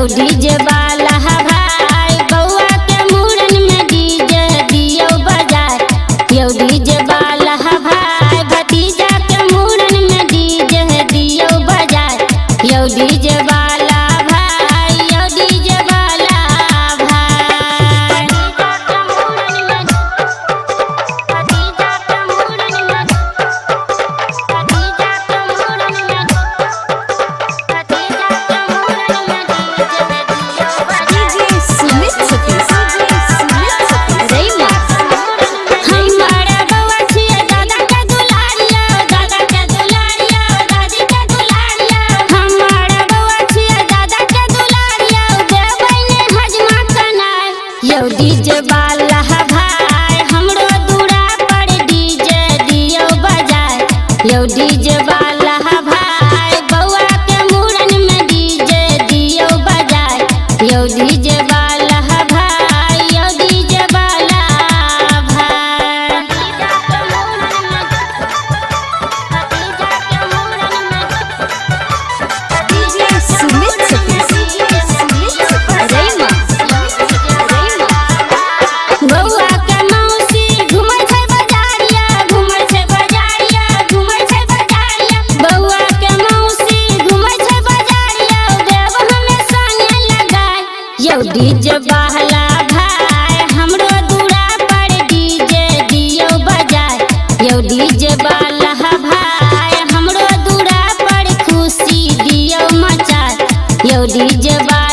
यौ डीजे वाला भाई बउआ के मूड़न में डीजे दियो बजाए। यौ डीजे वाला भाई भतीजा के मूड़न में डीजे दियो बजाए। यौ डीजे वाला भाई यौ डीजे वाला भाई। DJ Sumit Satish. DJ Sumit Satish. Rayma. हमारा बउआ छियै दादा के दुलारिया, दादा के दुलारिया, दादी के दुलारिया। हमारा बउआ छियै दादा के दुलारिया, देबै ने हजमा कनाय। यौ डीजे वाला भाई हमरो दूरा पर डीजे दियो बजाय। यौ डीजे वाला भाई बउआ के मूड़न में डीजे दियो बजाय। यौ डीजे वाला भाई यौ डीजे वाला भाई। DJ Sumit Satish. DJ Sumit Satish. Rayma. Rayma. बउआ के मौसी घुमै छै बजारिया, घुमै छै बजारिया, घुमै छै बजारिया। बउआ के मौसी घुमै छै बजारिया, देव हमे संगे लगाय। यौ डीजे वाला भाई हमरो दूरा पर डीजे दियो बजाय। यौ डीजे वाला भाई हमरो दूरा पर खुशी दियो मचाय। यौ डीजे वाला।